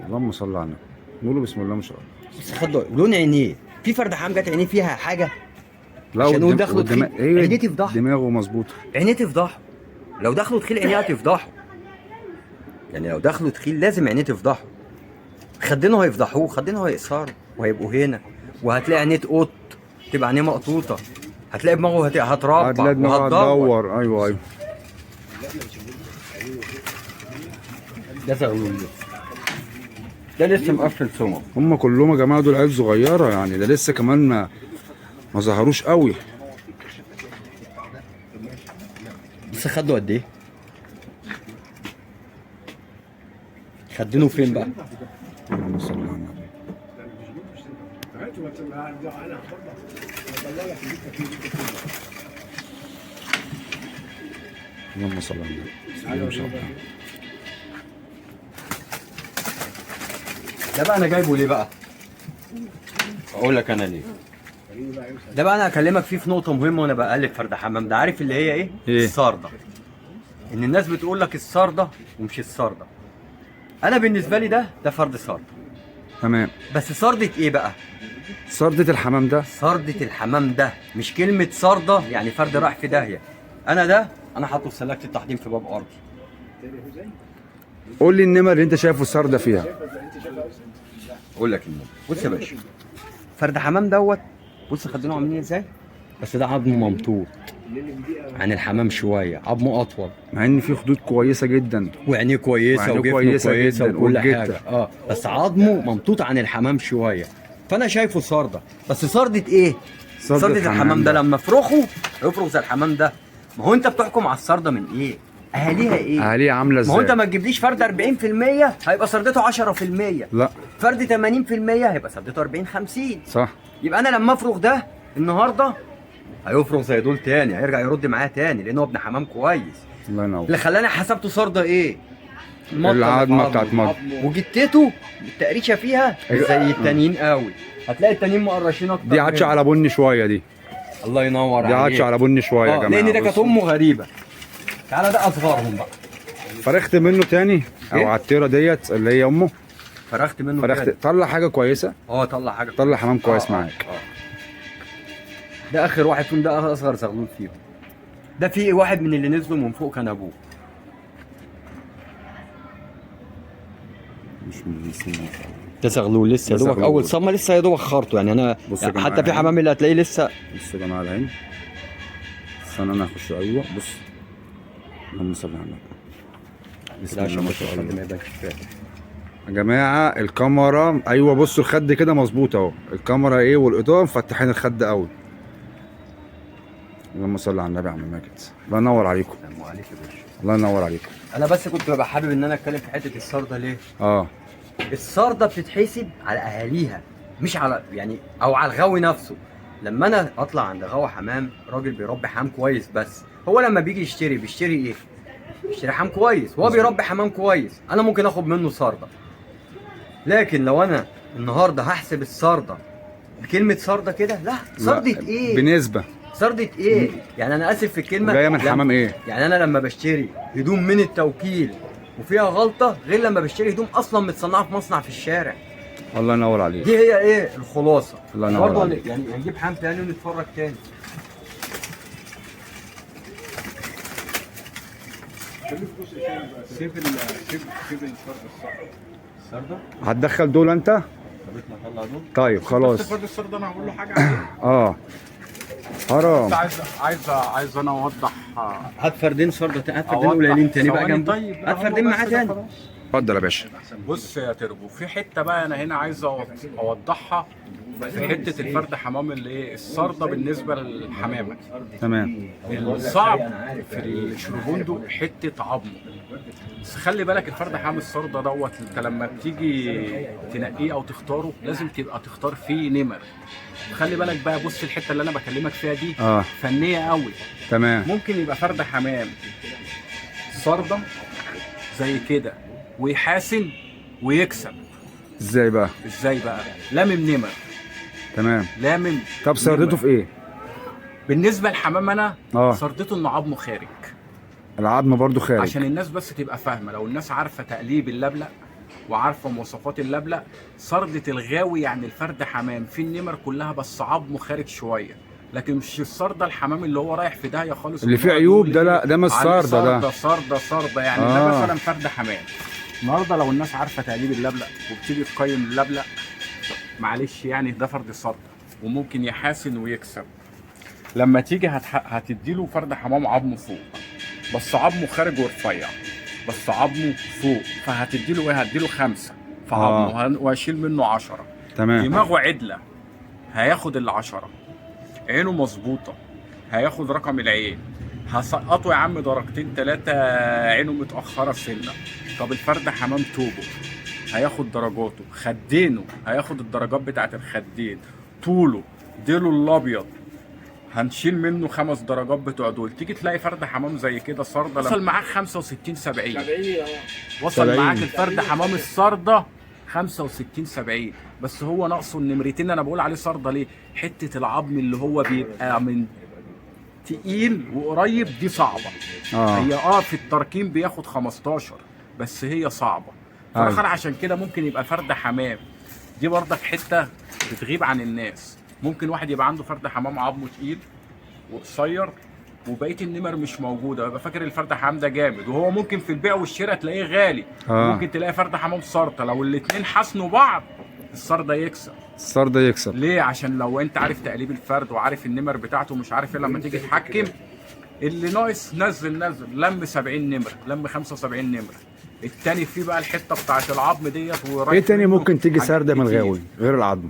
اللهم صل على النبي. نقوله بسم الله ما شاء الله. بس خده لون عينيه، في فرد حمام جت عينيه فيها حاجة. لا، عشان نقول دخله تخيل. ايه، عينيه تفضحه. دماغه مظبوطة. عينيه تفضحه، لو دخلوا تخيل عينيه هتفضحه. يعني لو دخلوا تخيل لازم عينيه تفضحه. خدينه هيفضحوه، خدينه هيقصروا وهيبقوا هنا، وهتلاقي عينيه تقط، تبقى عينيه مقطوطه، هتلاقي دماغه هتربع هتلاقي دماغه وهتدور. هتدور. ايوه ايوه. ده زغلول ده لسه مقفل سمك. هم كلهم يا جماعة دول عيال صغيرة يعني، ده لسه كمان ما ظهروش قوي. بس خدوا قد ايه؟ خدينه فين بقى؟ اللهم صل على النبي. اللهم صل على النبي. بسم الله ما شاء الله. ده بقى انا جايبه ليه بقى؟ اقول لك انا ليه. ده بقى انا هكلمك فيه في نقطة مهمة وانا بقلب فرد حمام ده، عارف اللي هي ايه؟ إيه؟ السارده. ان الناس بتقول لك السارده ومش السارده. انا بالنسبة لي ده فرد سارده. تمام. بس سارده ايه بقى؟ سردة الحمام ده. ساردة الحمام ده مش كلمة ساردة يعني فرد راح في داهية. أنا ده أنا حاطه في سلاكة التحضيم في باب أرضي. قول لي النمر اللي انت شايفه السردة فيها. أقول لك النمر. بص يا باشا، فرد حمام دوت، بص خدينه عاملين ازاي؟ بس ده عظمه ممطوط عن الحمام شوية، عظمه أطول، مع ان في خدود كويسة جدا. وعينيه كويسة وعينيه وجفنه كويسة كويسة جداً، وكل والجتة. حاجة. بس عظمه ممطوط عن الحمام شوية، فأنا شايفه ساردة. بس ساردة إيه؟ سردة الحمام ده لما افرخه هيفرخ زي الحمام ده. ما هو انت بتحكم على السردة من ايه؟ اهاليها ايه؟ اهاليها عاملة ما هو انت ازاي؟ ما تجيبليش فرد 40% هيبقى سردته 10%. لا فرد 80% هيبقى سردته 40 50. صح. يبقى انا لما افرخ ده النهارده هيفرخ زي دول تاني، هيرجع يرد معايا تاني لان هو ابن حمام كويس. الله ينور. اللي خلاني حسبته سردة ايه؟ المطة اللي في العظمة عظمه. بتاعت مض. وجتته التقريشه فيها مش أيوة. زي التانيين قوي، هتلاقي التانيين مقرشين اكتر. دي عادشه منه. على بني شوية دي. الله ينور دي عليك. عادشه على بني شوية يا جماعة. لان ده كانت بص. امه غريبة. تعالى ده اصغرهم بقى. فرخت منه تاني او إيه؟ على الطيرة ديت اللي هي امه. فرخت منه فرخت تاني. طلع حاجة كويسة. طلع حاجة. طلع حمام كويس معاك. ده اخر واحد فيهم، ده اصغر زغلول فيهم. ده في واحد من اللي نزلوا من فوق كان ابوه. مش من ده زغلول لسه يا ده دوبك زغلول. اول صمه، لسه يا دوبك خرطه يعني. انا بص يا جماعة حتى في العين. حمام اللي هتلاقيه لسه. بصوا يا جماعة العين. استنى انا هخش. ايوه بص. اللهم صل على النبي. بسم لا الله عشان ما بس شاء الخد الله. ما يبانش فعلا. يا جماعة الكاميرا، ايوه بصوا الخد كده مظبوط اهو. الكاميرا ايه والاضاءة مفتحين الخد قوي. اللهم صل على النبي يا عم ماجد. الله ينور عليكم. السلام عليك يا باشا. الله ينور عليكم. انا بس كنت ببقى حابب ان انا اتكلم في حتة السرده ليه؟ السرده بتتحسب على اهاليها، مش على يعني او على الغاوي نفسه. لما انا اطلع عند غاوي حمام، راجل بيربي حمام كويس، بس هو لما بيجي يشتري بيشتري ايه؟ بيشتري حمام كويس، وهو بيربي حمام كويس، انا ممكن اخد منه سرده. لكن لو انا النهارده هحسب السرده بكلمه سرده كده، لا سردة لا، ايه؟ بنسبة سردة ايه؟ يعني انا اسف في الكلمة، جاية من حمام ايه؟ يعني انا لما بشتري هدوم من التوكيل وفيها غلطه، غير لما بشتري هدوم اصلا متصنعه في مصنع في الشارع. الله ينور عليك. دي هي ايه الخلاصة. الله ينور برضه عليك. يعني هنجيب حمام تاني ونتفرج تاني. سيب سيب سيب الفرد الصقر. السردة؟ هتدخل دول انت؟ طب اطلع طلع دول. طيب بس خلاص. فرد الصقر ده انا هقول له حاجة عليه. حرام. بس عايز انا اوضح. هات فردين سردة تاني، هات فردين أوضح. قليلين تاني بقى ثواني. جنبه. طيب، هات هو فردين بس معاه ده تاني. خلاص. اتفضل يا باشا. بص يا تربو، في حتة بقى انا هنا عايز اوضحها في حتة الفرد حمام اللي ايه السرده بالنسبة للحمامه. تمام. الصعب في الشربوندو حتة عظمه. بس خلي بالك الفرد حمام السرده دوت، انت لما بتيجي تنقية او تختاره لازم تبقى تختار فيه نمر. خلي بالك بقى، بص الحتة اللي انا بكلمك فيها دي فنية قوي. تمام. ممكن يبقى فرد حمام سرده زي كده ويحاسن ويكسب. ازاي بقى؟ ازاي بقى؟ لامم نمر. تمام. لامم. طب سردته نمر. في ايه؟ بالنسبة للحمام انا سردته انه عظمه خارج. العظم برضو خارج. عشان الناس بس تبقى فاهمه، لو الناس عارفه تقليب اللبلق وعارفه مواصفات اللبلق. صردة الغاوي يعني الفرد حمام في النمر كلها بس عظمه خارج شوية، لكن مش الصردة الحمام اللي هو رايح في داهية خالص اللي فيه عيوب ده، لا ده مش صردة، ده صردة صردة يعني. ده مثلا فرد حمام النهارده لو الناس عارفه تقليب اللبلق وبتيجي تقيم اللبلق، معلش يعني ده فرد صردة وممكن يحاسن ويكسب. لما تيجي هتديله فرد حمام عظمه فوق، بس عظمه خارج ورفيع، بس عظمه فوق، فهتديله ايه؟ هتديله 5 في عظمه واشيل منه 10. تمام. دماغه عدله هياخد ال10، عينه مظبوطة هياخد رقم العين، هسقطه يا عم درجتين 3، عينه متاخرة سنة. طب الفرد حمام توبه هياخد درجاته، خدينه هياخد الدرجات بتاعت الخدين، طوله ديله الابيض هنشيل منه 5 درجات بتوع دول. تيجي تلاقي فرد حمام زي كده صردة وصل معاك 65 70، وصل معاك الفرد حمام الصردة 65 70، بس هو ناقصه النمرتين. انا بقول عليه صردة ليه؟ حتة العظم اللي هو بيبقى من تقيل وقريب دي صعبة. هي في التركيم بياخد 15 بس هي صعبة. فاخر عشان كده ممكن يبقى فرد حمام دي برضك حتة بتغيب عن الناس. ممكن واحد يبقى عنده فرد حمام عظمه تقيل وقصير وبقية النمر مش موجودة، يبقى فاكر الفرد حمام ده جامد، وهو ممكن في البيع والشراء تلاقيه غالي. ممكن تلاقي فرد حمام صرطه، لو الاثنين حسنوا بعض الصرده يكسب. الصرده يكسب ليه؟ عشان لو انت عارف تقليب الفرد وعارف النمر بتاعته ومش عارف ايه، لما تيجي تحكم اللي ناقص نزل لم 70 نمره، لم 75 نمره. التاني فيه بقى الحتة بتاعت العظم ديت. ايه تاني ممكن تيجي سرده من الغاوي غير العظم؟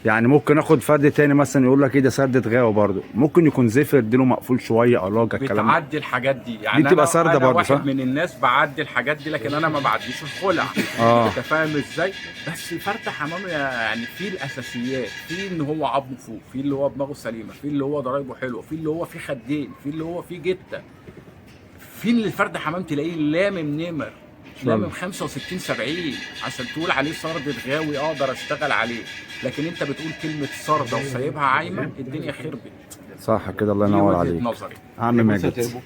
يعني ممكن اخد فرد تاني مثلا يقول لك ايه ده سردة غاوي برضه، ممكن يكون زفر ديله مقفول شوية، علاجه الكلام ده. بتعدي الحاجات دي يعني، دي بتبقى سردة برضه صح؟ واحد من الناس بعدي الحاجات دي، لكن انا ما بعديش الخلع. انت فاهم ازاي؟ بس فرد حمام يعني في الاساسيات، في ان هو عظمه فوق، في اللي هو دماغه سليمة، في اللي هو ضرايبه حلوة، في اللي هو فيه خدين، في اللي هو فيه جته، في اللي الفرد حمام تلاقيه لامم نمر، لامم 65 70 عشان تقول عليه صردة غاوي اقدر اشتغل عليه. لكن انت بتقول كلمة صردة وسايبها عايمه، الدنيا خربت. صح كده، الله ينور عليك نظري. عم ماجد.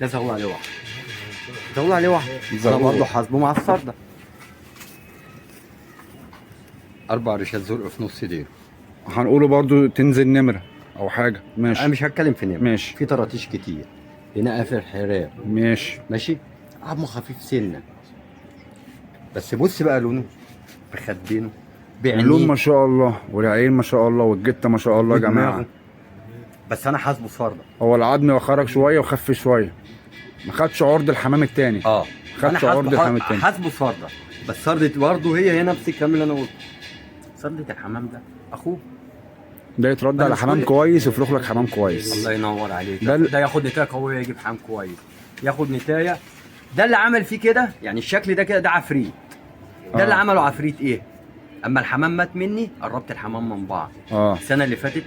ده زغلول عليه واحد، زغلول عليه واحد، انا برضه حاسبه مع الصردة. 4 ريشات زرق في نص ديله. هنقوله برضه تنزل نمره او حاجة. ماشي، انا مش هتكلم في نمره. ماشي، في طراطيش كتير هنا، قافل حرام. ماشي ماشي، عظمه خفيف سنة، بس بص بقى لونه بخدينه بعينيه، اللون ما شاء الله، والعين ما شاء الله، والجته ما شاء الله يا جماعة. بس انا حاسبه صرده. هو العظم خرج شوية وخف شوية، ما خدش عرض الحمام التاني. خدش عرض الحمام التاني، حاسبه صرده، بس صرده برضه هي نفس الكلام اللي انا قلته. صرده الحمام ده اخوه ده يترد على حمام كويس ويفرخ لك حمام كويس. الله ينور عليك. ده ياخد نتايه قوية، يجيب حمام كويس، ياخد نتايه. ده اللي عمل فيه كده يعني، الشكل ده كده ده عفريت. ده اللي عمله عفريت ايه؟ اما الحمام مات مني قربت الحمام من بعض. السنة اللي فاتت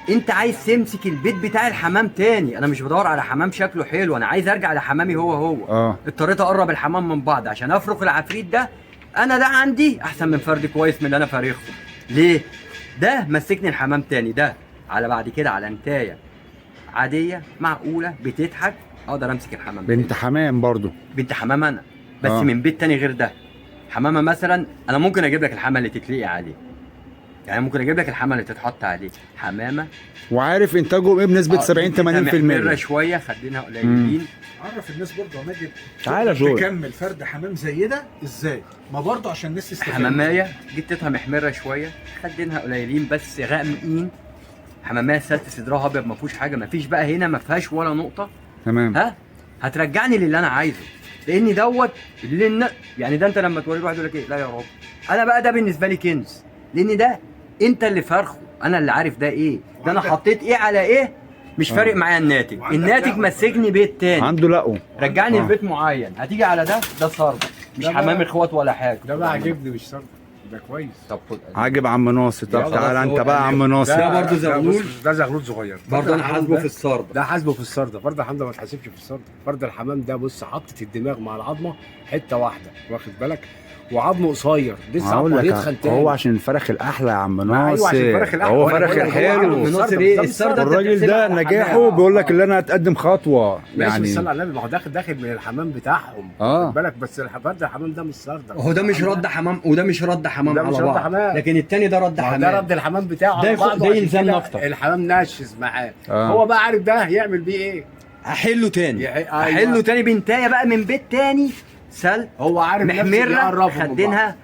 انت عايز تمسك البيت بتاع الحمام تاني. انا مش بدور على حمام شكله حلو، انا عايز ارجع لحمامي هو هو. اضطريت اقرب الحمام من بعض عشان افرخ العفريت ده. انا ده عندي احسن من فرد كويس من اللي انا فارخه. ليه؟ ده مسكني الحمام تاني، ده على بعد كده على نتايه عادية معقولة بتضحك، اقدر امسك الحمام. بنت حمام برضو، بنت حمام انا بس من بيت تاني غير ده. حمامه مثلا انا ممكن اجيب لك الحمامة اللي تتلقي عليه، يعني ممكن اجيب لك الحمامة اللي تتحط عليه حمامه، وعارف انتاجهم ايه بنسبة 70 80%. شوية خدينها قليلين. عرف الناس برضه يا ماجد، تعالى جوي تكمل فرد حمام زي ده ازاي؟ ما برضه عشان الناس تستفيد. حمامايه جتتها محمرة شوية، خدينها قليلين بس غامقين. حمامايه سلت صدرها ابيض ما فيهوش حاجة، ما فيش بقى هنا ما فيهاش ولا نقطة. تمام. ها هترجعني للي انا عايزه، لان دوت اللي يعني ده انت لما توريه واحد يقول لك ايه؟ لا يا رب. انا بقى ده بالنسبة لي كنز، لان ده انت اللي فرخة، انا اللي عارف ده ايه، ده انا حطيت ايه على ايه، مش فارق معايا الناتج. الناتج مسكني بيت تاني عنده لقو رجعني لبيت معين. هتيجي على ده، ده صرد مش حمام اخوات ولا حاجة. ده بقى عاجبني مش صرد. ده كويس. طب خد عاجب عم ناصر. طب يلا تعالى بس انت هو بقى يا عم ناصر. ده برضه زغلول. ده زغلول صغير برضه انا حاسبه في الصردة. ده حاسبه في الصردة. فرد الحمام ده ما تحاسبش في الصردة. فرد الحمام ده بص، حطت الدماغ مع العظمة حتة واحدة، واخد بالك؟ وعظمه قصير لسه هقول عمال لك يتخن تاني. هو عشان الفرخ الاحلى يا عم ما ناصر. ايوه عشان الفرخ الاحلى. هو وأنا فرخ بقول لك هو الحلو. عامل ناصر الصردة، ايه؟ بس الصردة أنت الراجل بتحسبها ده على نجاحه حمام. بيقول لك اللي انا هتقدم خطوة ماشي، يعني. بس صلى على النبي، ما هو داخل من الحمام بتاعهم، واخد بالك؟ بس فرد الحمام ده مش صردة. هو ده مش رد حمام وده مش رد حمام ده على مش رد بعض، حمام. لكن التاني ده رد ما هو حمام. ده رد الحمام بتاعه ده على بعضه، ده عشان يلزمنا كده أكتر. الحمام ناشز معاه. آه. هو بقى عارف ده يعمل بيه ايه. احله تاني، أيوة. احله تاني بنتايه بقى من بيت تاني سلق هو عارف نفسه محمرة، بيقربهم من بعض. خدينها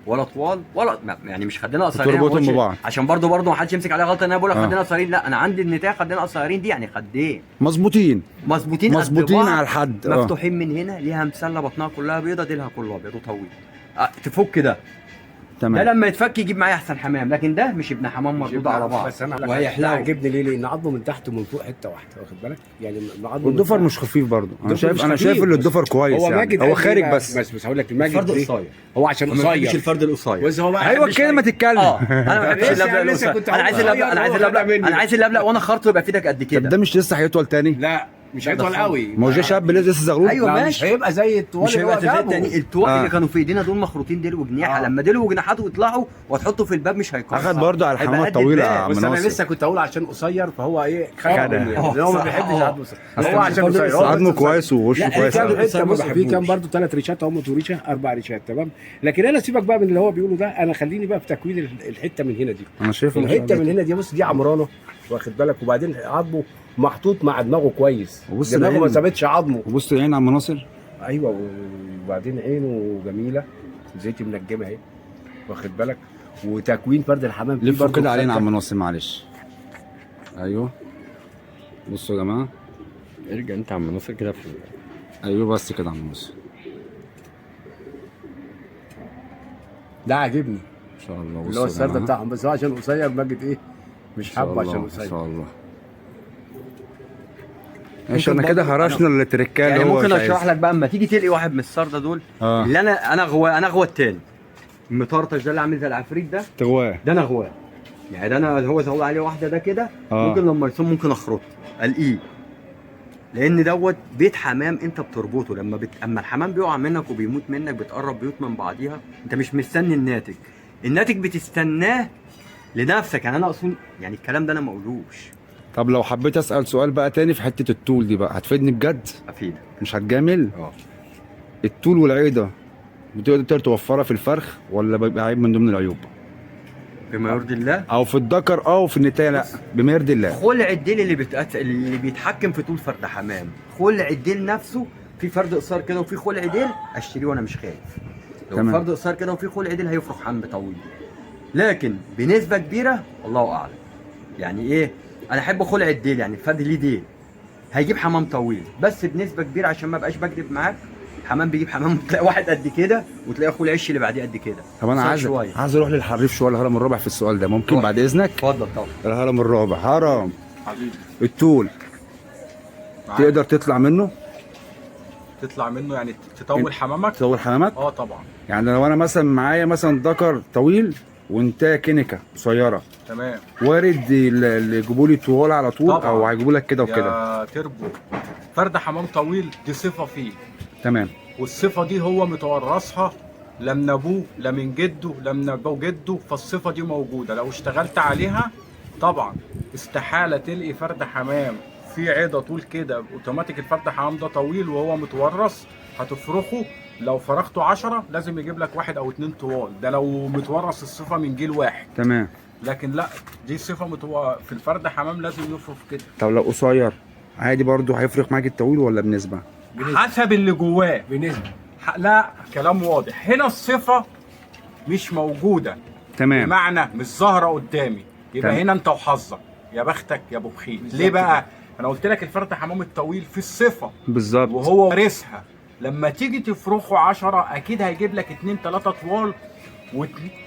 ولا طوال ولا يعني مش خدينا قصيرين، بتربطهم ما بقولش- ببعض. عشان برضه ما حدش يمسك عليا غلطه ان انا بقول لك آه. خدينا قصيرين. لا، انا عندي النتايه خدينا قصيرين دي يعني خدين مظبوطين، مظبوطين قد مظبوطين بعض، على الحد. مفتوحين من هنا، ليها مسله، بطنها كلها بيضة، ديلها كله ابيض وطويل. تفك ده، تمام. ده لما يتفك يجيب معايا احسن حمام، لكن ده مش ابن حمام مردود على بعض. بس انا وهيحلو. عاجبني ليه؟ لان عظمه من تحت ومن فوق حتة واحدة، واخد بالك؟ يعني عظمه من والضفر تحت. مش خفيف برضه. انا الضفر شايف مش انا خفيف، شايف ان بس الضفر كويس هو يعني. ماجد هو قال خارج ليه بس. بس هقول لك ماجد الفرد ليه؟ قصير. هو عشان ما بحبش قصير الفرد القصير. بس هو بقى ايوه بيحبش كده ما تتكلم. انا ما بحبش لسه- اللبلق لسه القصير. كنت انا عايز هقول اللبلق، انا عايز هو خدها اللبلق، مني. انا عايز اللبلق وانا خرطه يبقى في ايدك قد طب كده. ده مش لسه هيطول تاني؟ لا مش هيطول قوي. ما هو جه شاب لسه زغلول. ايوه لا، مش ماشي، هيبقى زي الطوال مش اللي هو هيبقى زي جابه. التاني. الطوال اللي كانوا في ايدينا دول مخروطين ديل وجناحه، لما ديل وجناحاته يطلعوا وتحطه في الباب مش هيكسر. اخد برضه على هيبقى الحمامة قد الطويلة يا الباب. عم بس انا ناصر. لسه كنت اقول عشان قصير فهو ايه خدها. خدها مني يعني. هو ما صح. بيحبش عظمه قصير. أصل هو عشان قصير هو عظمه بس كويس ووشه لا، كويس الفرد أوي. حتة القصير ما بص في كام بحبوش. برضه 3 ريشات اهم وريشه 4 ريشات تمام. لكن انا سيبك بقى من اللي هو بيقوله ده، انا خليني بقى في تكوين الحتة من هنا دي. انا شايفه الحتة من هنا دي بص دي عمرانه، واخد بالك؟ وبعدين عظمه محطوط مع دماغه كويس، وبص دماغه ما العين. سابتش عظمه. وبص العين يا عم ناصر. ايوه وبعدين عينه جميلة زيتي منجمه اهي، واخد بالك؟ وتكوين فرد الحمام فيه لفوا برضه كده علينا يا خدة. عم ناصر معلش. ايوه بصوا يا جماعة، ارجع انت يا عم ناصر كده في ايوه بس كده يا عم ناصر. ده عاجبني ان شاء الله. اللي بصوا هو يا السرده جماعة. بتاعهم، بس هو عشان قصير ماجد ايه مش إن شاء حابة عشان الله، ان قصير. شاء الله. ماشي انا كده هرشنا التركايه يعني اللي هو ممكن مش اشرح عايزها. لك بقى اما تيجي تلقي واحد من السرده دول، اللي انا اغوى، انا اغوى التاني المطرطش ده اللي عامل زي العفريت ده، تغواه ده انا اغواه يعني. ده انا هو زغلول عليه واحدة ده كده، ممكن لما يصوم ممكن اخرطه الاقيه، لان دوت بيت حمام انت بتربطه لما اما الحمام بيقع منك وبيموت منك بتقرب بيوت من بعضيها، انت مش مستني الناتج، الناتج بتستناه لنفسك. يعني انا اصلا يعني الكلام ده انا ما اقولوش. طب لو حبيت اسال سؤال بقى تاني في حتة الطول دي بقى هتفيدني بجد؟ افيدك. مش هتجامل؟ الطول والعيضه بتقدر توفرها في الفرخ ولا بيبقى عيب من ضمن العيوب؟ بما يرضي الله. او في الذكر او في النتايه؟ لا بما يرضي الله. خلع الديل اللي بيتحكم في طول فرد حمام، خلع الديل نفسه. في فرد قصير كده وفي خلع ديل اشتريه وانا مش خايف. لو تمام. فرد قصير كده وفي خلع ديل هيفرخ حمام طويل، لكن بنسبة كبيرة الله اعلم. يعني ايه؟ انا احب خلع الديل، يعني الفرد ليه ديل هيجيب حمام طويل، بس بنسبة كبيرة عشان ما ابقاش بكذب معاك، حمام بيجيب حمام تلاقي واحد قد كده وتلاقي اخوه العش اللي بعديه قد كده. طب انا قصير عايز شوية. عايز اروح للحريف شوية الهرم الرابع في السؤال ده، ممكن روح. بعد اذنك؟ اتفضل طبعا. الهرم الرابع، هرم حبيبي الطول معاك. تقدر تطلع منه؟ تطلع منه يعني تطول حمامك؟ تطول حمامك؟ اه طبعا. يعني لو انا مثلا معايا مثلا ذكر طويل وانتهى كنكه قصيرة، تمام، وارد اللي يجيبوا لي طوال على طول طبعاً. او هيجيبوا لك كده وكده؟ يا تربو فرد حمام طويل دي صفة فيه. تمام. والصفة دي هو متورثها لا من ابوه لا من جده لا من ابو جده، فالصفه دي موجودة. لو اشتغلت عليها طبعا استحالة تلقي فرد حمام في عضه طول كده، اوتوماتيك الفرد حمام ده طويل وهو متورث هتفرخه. لو فرخته 10 لازم يجيب لك 1 أو 2 طوال، ده لو متورث الصفة من جيل واحد. تمام. لكن لا، دي صفة في الفرد حمام لازم يفرخ كده. طب لو قصير عادي برضو هيفرق معاك الطويل ولا بنسبة؟ حسب اللي جواه بنسبة. لا كلام واضح هنا، الصفة مش موجودة. تمام. بمعنى مش ظاهره قدامي، يبقى تمام. هنا انت وحظك، يا بختك يا ابو بخيت. ليه بقى؟ انا قلت لك الفرد حمام الطويل في الصفة بالظبط، وهو وارثها. لما تيجي تفرخه 10 اكيد هيجيب لك 2 3 طوال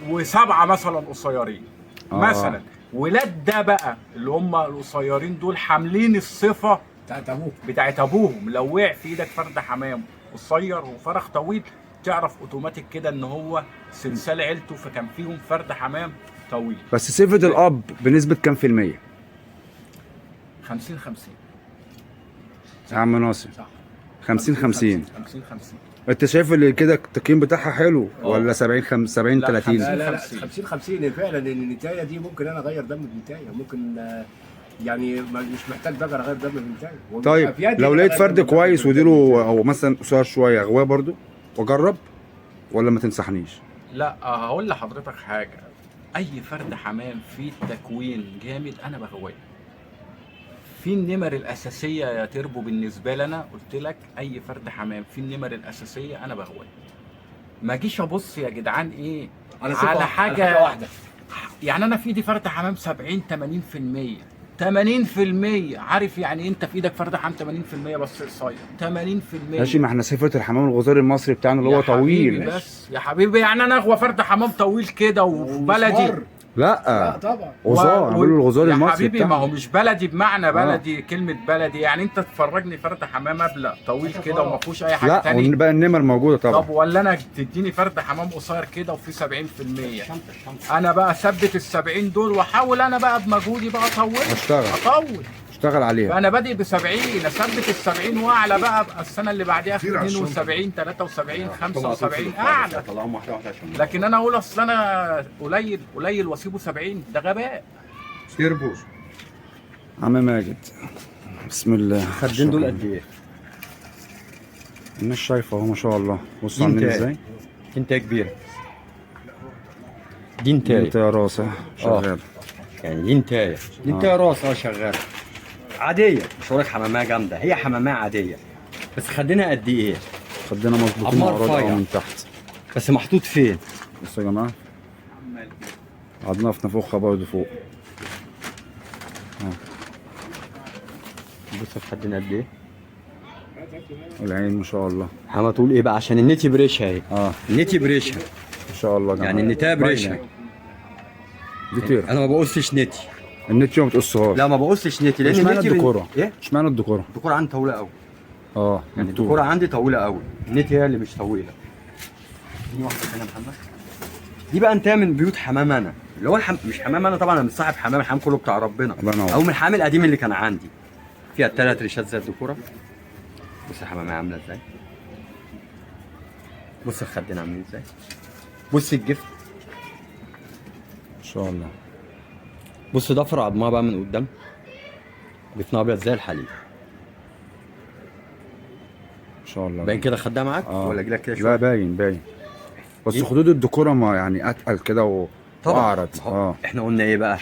و7 مثلا قصيرين. مثلا ولاد ده بقى اللي هم القصيرين دول حاملين الصفة بتاعت ابوه، بتاعت ابوهم. لو وقع في ايدك فرد حمام قصير وفرخ طويل بتعرف اوتوماتيك كده ان هو سلسال عيلته، فكان فيهم فرد حمام طويل. بس صفة الاب بنسبة كام في المية؟ 50 50 يا عم ناصر. صح. 50 50. 50 50. انت شايف اللي كده التقييم بتاعها حلو ولا 70 70 لا، 30؟ لا لا لا 50. 50 50 فعلا. النتايه دي ممكن انا اغير دم بنتايه، ممكن يعني مش محتاج دجر اغير دم بنتايه. طيب لو لقيت فرد كويس وديله او مثلا قصير شوية اغواه برضو واجرب ولا ما تنصحنيش؟ لا هقول لحضرتك حاجة، اي فرد حمام فيه تكوين جامد انا بغواه. في النمر الاساسية يا تربو بالنسبة لنا، قلت لك اي فرد حمام في النمر الاساسية انا بغواه. ما اجيش ابص يا جدعان ايه على حاجة واحدة. يعني انا في ايدي فرد حمام 70 80%، 80%، عارف يعني انت في ايدك فرد حمام 80% بس قصير 80%. ماشي، ما احنا صفة الحمام الغزالي المصري بتاعنا اللي هو يا حبيبي طويل. بس يا حبيبي، يعني انا اغوى فرد حمام طويل كده وفي بلدي؟ لا طبعا غزال، انا بقول الغزال يا المصري حبيبي بتاعنا. ما هو مش بلدي بمعنى بلدي، كلمة بلدي يعني انت تفرجني فرد حمام ابلق طويل كده وما فيهوش اي حاجة لا تانية. بقى النمر موجودة طبعا. طب ولا انا تديني فرد حمام قصير كده وفيه 70%، انا بقى اثبت ال 70 دول واحاول انا بقى بمجهودي بقى اطول، اشتغل اطول اشتغل عليها. فانا بادئ ب 70، اثبت ال 70 واعلى بقى السنة اللي بعديها 72 73 75 اعلى. طلعهم واحدة واحدة عشان لكن انا اقول اصل انا قليل قليل واسيبه 70، ده غباء. تربو. عم ماجد بسم الله. الخدين دول قد ايه؟ الناس شايفه اهو ما شاء الله. بص عاملين ازاي؟ انت كبيرة دي، انتايه انت يا راسه شغال يعني دي انتايه، دي انتايه راس شغالة عادية، مش هقول لك حماميه جامدة، هي حماميه عادية بس خدينا قد ايه؟ خدينا مظبوطين عمار اعراض رفيع. من تحت. بس محطوط فين؟ بصوا يا جماعة قعدنا في نافوخها برضه فوق. بص خدينا قد ايه؟ العين ما شاء الله. حما تقول ايه بقى؟ عشان النتي بريشها اهي. النتي بريشها ما شاء الله يا جماعة. يعني النتايه بريشها. دي طيره. انا ما بقصش نتي. النتي ما بتقصهاش. لا ما بقصش نتي لان اشمعنى النتي الديكوره؟ ايه؟ اشمعنى الديكوره؟ الديكوره عندي طويلة قوي. يعني الديكوره عندي طويلة قوي، النتي هي اللي مش طويلة. دي واحدة ثانية يا محمد. دي بقى انتهى من بيوت حمام انا، اللي هو مش حمام انا طبعا، انا مش صاحب حمام، الحمام كله بتاع ربنا. او من الحمام القديم اللي كان عندي. فيها الثلاث ريشات زي الديكوره. بص الحماميه عامله ازاي. بص الخدين عاملين ازاي. بص الجفت. ان شاء الله. بص ضفر عظمها بقى من قدام، جفنها ابيض زي الحليب. ان شاء الله. باين كده خدها معاك ولا اجي لك كده شوية؟ لا باين باين. بس خدود الديكوره ما يعني اتقل كده واعرض. احنا قلنا ايه بقى؟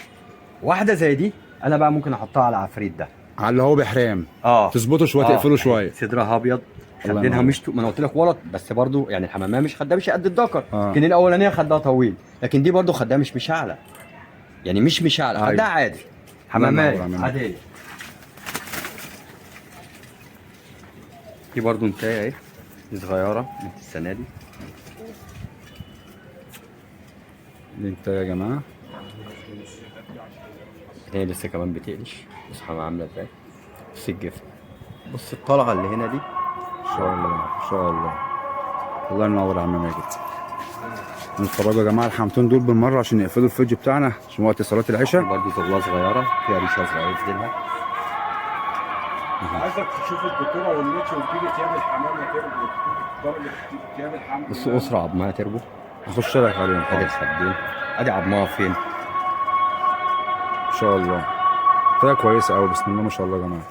واحدة زي دي انا بقى ممكن احطها على العفريت ده، على اللي هو بحرام. تظبطه شوية، تقفله شوية. صدرها ابيض، خدينها مش ما انا قلت لك ولط، بس برضو يعني الحماميه مش خدها مش قد الدكر. لكن الاولانية خدها طويل، لكن دي برضو خدها مش مشعله، يعني مش مشعله، خدها عادي، حماميه عادية. دي برضو انتايه اهي، دي صغيرة من السنة دي. دي انتايه يا جماعة، هي لسه كمان بتقلش. بص حمامه عامله ازاي. بص الجفن، بص الطلعة اللي هنا دي. ان شاء الله ان شاء الله. الله ينور يا عم ماجد. نتفرجوا يا جماعة الحمتين دول بالمرة عشان يقفلوا الفيديو بتاعنا عشان وقت صلاة العشاء. برضه زغلله صغيرة فيها ريشه صغيرة في ديلها. عايزك تشوف الدكتورة والنتي وتجيب تياب الحمام يا تربو، درجه تياب الحمام. بص قصر عظمها تربو. هخش لك عليهم. ادي الخدين، ادي عظمها فين. ان شاء الله طريقه كويسة قوي، بسم الله ما شاء الله يا جماعة.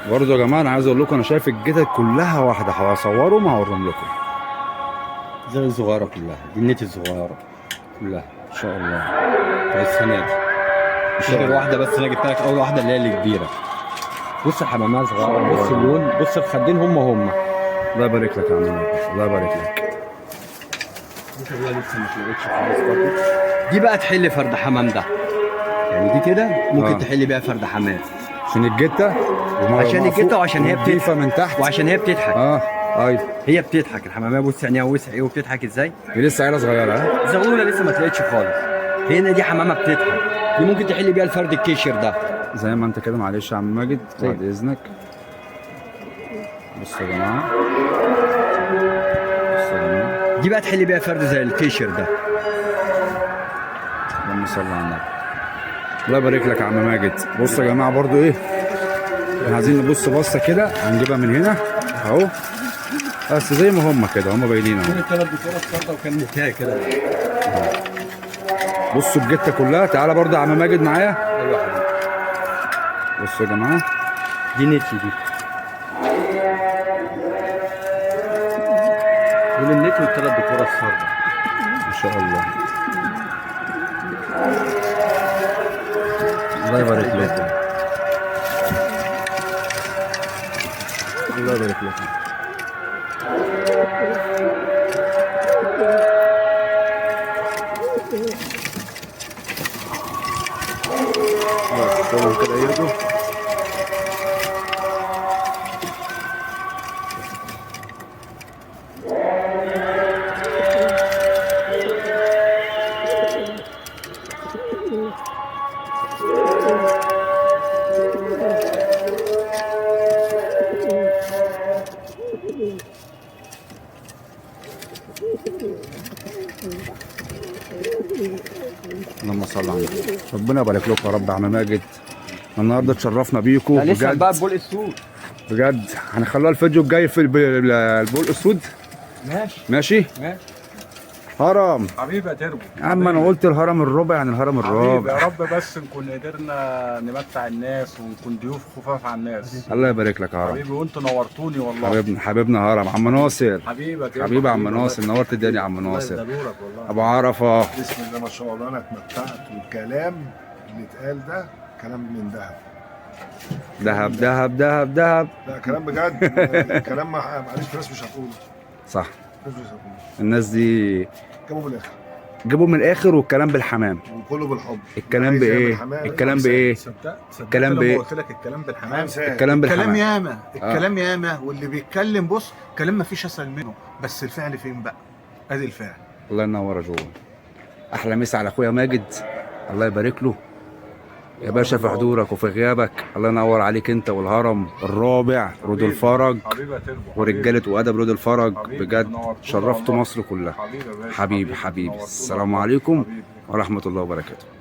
برضه يا جماعة انا عايز اقول لكم انا شايف الجتت كلها واحدة، هصورهم وهوريهم لكم. زي الصغيرة كلها دي، النتي الصغيرة كلها ان شاء الله. السنة دي مش غير واحدة بس، انا جبت لك اول واحدة اللي هي الكبيرة. بص الحماميه صغيرة، بص اللون، بص الخدين هم. الله يبارك لك يا عم ماجد، الله يبارك لك. لسه ما اتلغتش خالص برضه. دي بقى تحل فرد حمام ده، يعني دي كده ممكن تحل بيها فرد حمام عشان الجته، عشان الجته، وعشان هي بتضحك من تحت، وعشان هي بتضحك. ايوه هي بتضحك الحماميه. بص عينيها وسع ايه وبتضحك ازاي. دي لسه عيله صغيرة. زغلوله لسه ما طلعتش خالص. هنا دي حمامه بتضحك، دي ممكن تحل بيها الفرد الكشر ده. زي ما انت كده. معلش يا عم ماجد بعد اذنك. بصوا يا جماعة، بصوا يا جماعة، دي بقى تحل بيها فرد زي الكيشر ده. اللهم صل على النبي. الله يبارك لك يا عم ماجد. بصوا يا جماعة برضو ايه، احنا عايزين نبص بصة كده، هنجيبها من هنا اهو، بس زي ما هم كده، هم باينين اهو. الثلاث دكتورة الصردة وكان نتايه كده. بصوا الجته كلها. تعالى برضو يا عم ماجد معايا. ايوه يا حبيبي. بصوا يا جماعة، دي نتي، دي دول النت والثلاث دكتورة الصردة ما شاء الله. الله يبارك لكم، الله يبارك لكم. بس سيبهم كده يهدوا. اللهم صل على النبي. ربنا يبارك لكم يا رب يا عم ماجد. النهارده اتشرفنا بيكم لسه بجد بقى ببلق السود بجد. هنخلوها الفيديو الجاي في البلق السود. ماشي ماشي ماشي. هرم حبيبي يا تربو يا عم، انا قلت الهرم الرابع، يعني الهرم حبيبي الرابع. يا رب بس نكون قدرنا نمتع الناس ونكون ضيوف خفاف على الناس. الله يبارك لك يا هرم. حبيبي وانتوا نورتوني والله. حبيبنا حبيبنا هرم عم ناصر. حبيبي يا تربو. حبيبي يا عم ناصر، نورت الدنيا يا عم ناصر. ده نورك والله. ابو عرفه، بسم الله ما شاء الله، انا اتمتعت، والكلام اللي اتقال ده كلام من ذهب. دهب دهب دهب دهب. لا كلام بجد، كلام معلش في ناس مش هتقوله. صح، ناس مش هتقوله. الناس دي جابوا من الاخر، جيبوا من الاخر، والكلام بالحمام. وكله بالحب. الكلام بايه؟ الكلام بايه؟ صدقت الكلام لما بايه؟ قلت لك الكلام بالحمام. الكلام بالحمام. الكلام ياما، الكلام ياما، واللي بيتكلم بص كلام ما فيش اسهل منه، بس الفعل فين بقى؟ ادي الفعل. الله ينور يا جو. احلى مسا على اخويا ماجد، الله يبارك له يا باشا في حضورك وفي غيابك. الله ينور عليك انت والهرم الرابع رود الفرج حبيبي يا تربو ورجاله وادب رود الفرج، بجد شرفتوا والله. مصر كلها. حبيبي يا باشا. حبيبي حبيبي، السلام عليكم ورحمة الله وبركاته.